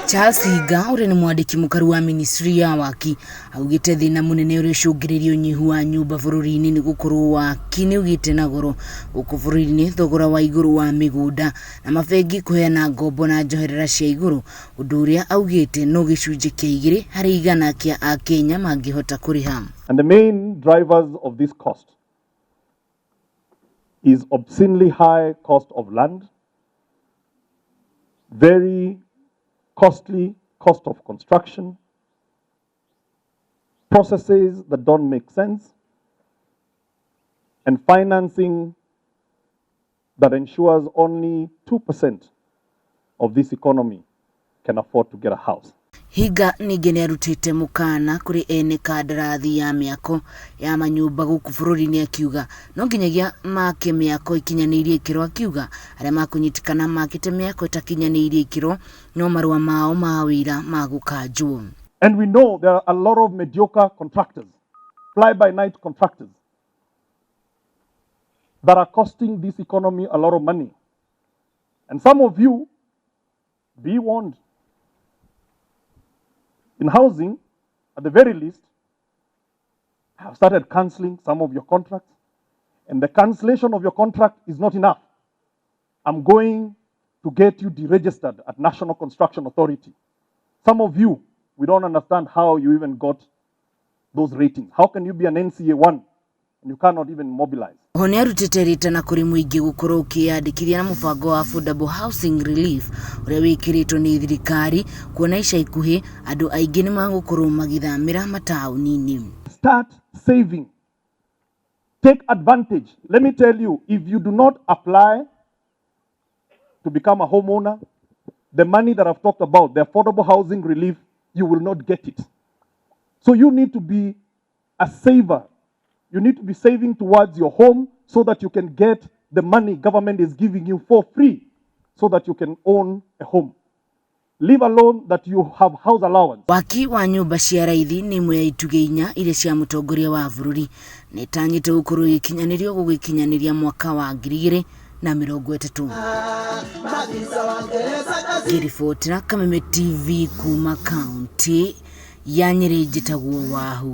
Charles Hinga ũrĩa nĩ mwandĩki mũkaru wa ministry ya waki augĩte thĩna mũnene ũrĩa ũcũngĩrĩirie ũnyihu wa nyũmba bũrũri-inĩ nĩ gũkorwo waki nĩ ũgĩte na goro gũkũ bũrũri-inĩ, thogora wa igũrũ wa mĩgũnda na mabengi kũheana ngombo na njoherera cia igũrũ, ũndũ ũrĩa augĩte no gĩcunjĩ kĩa 2% kĩa akenya mangĩhota kũrĩha. And the main drivers of this cost is obscenely high cost of land, very costly cost of construction, processes that don't make sense, and financing that ensures only 2% of this economy can afford to get a house. Hinga ningĩ nĩarutĩte mũkana kũrĩ ene kandarathi ya mĩako ya manyũmba gũkũ bũrũri-inĩ, akiuga no nginyagia make mĩako ikinyanĩirie ikĩro, akiuga arĩa makũnyitĩkana makĩte mĩako ĩtakinyanĩirie ikĩro no marũa mao ma wĩra magũkanjwo. And we know there are a lot of mediocre contractors, fly by night contractors, that are costing this economy a lot of money. And some of you, be warned. In housing, at the very least, have started canceling some of your contracts. And the cancellation of your contract is not enough. I'm going to get you deregistered at National Construction Authority. Some of you, we don't understand how you even got those ratings. How can you be an NCA 1 and you cannot even mobilize? Oho nĩarutĩte rĩtana kũrĩ mũingĩ gũkorwo ũkĩyandĩkithia na mũbango wa Affordable Housing Relief ũrĩa wĩkĩrĩtwo nĩ thirikari, kuona ica ikuhĩ andũ aingĩ nĩ magũkorwo magĩthamĩra mataũni-inĩ. Start saving. Take advantage. Let me tell you, if you do not apply to become a homeowner, the money that I've talked about, the affordable housing relief, you will not get it. So you need to be a saver. You need to be saving towards your home so that you can get the money government is giving you for free so that you can own a home. Leave alone that you have house allowance. Waki wa nyũmba cia raithi nĩ ĩmwe ya itugĩ inya iria cia mũtongoria wa bũrũri na ĩtanyĩte gũkorwo ĩgĩkinyanĩrio gũgĩkinyanĩria mwaka wa 2030. Ngĩribotera Kameme TV kuma kaunti ya Nyĩrĩ, njĩtagwo Wahu.